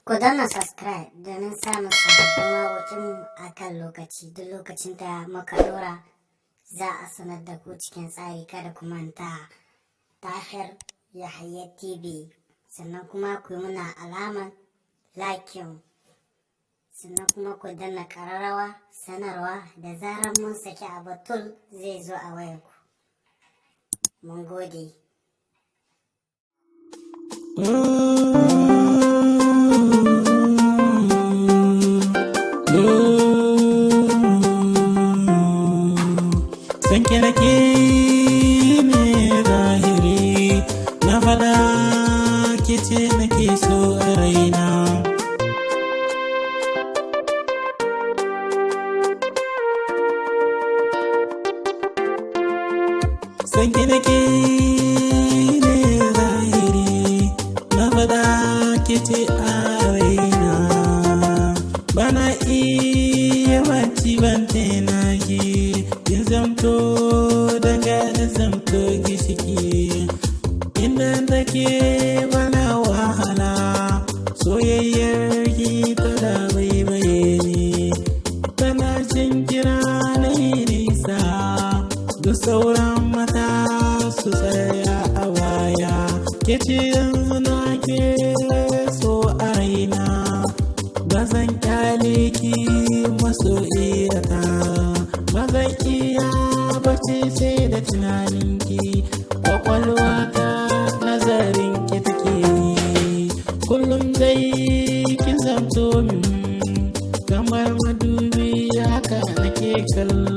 Ku danna subscribe domin samun sababbin waƙoƙinmu a kan lokaci. Duk lokacin da muka ɗora, za a sanar da ku cikin tsari. Kada ku manta, Tahir Yahaya TV. Sannan kuma ku yi muna alamar liking, sannan kuma ku danna ƙararrawa sanarwa. Da zarar mun saki abatul, zai zo a wayarku. Mun gode. San ki nake ne zahiri na fada, ke ce nake so a raina. San ki nake ne zahiri na fada, ke ce a raina. Bana iya bacci ban tena ki, kin zamto daga na zamto gishiki. Inda take bana wahala, soyayyar ki tana baibaye ni, tana jin kira na yi nisa. Duk sauran mata su tsaya a baya, ke ce yanzu na ke so a raina. Ba zan kyale ki masoyiyata, ba zan iya bacci sai da tunaninki. Kwakwalwa ta nazarin ki take yi kullum, dai kin zamto min kamar madubi, haka nake kallo.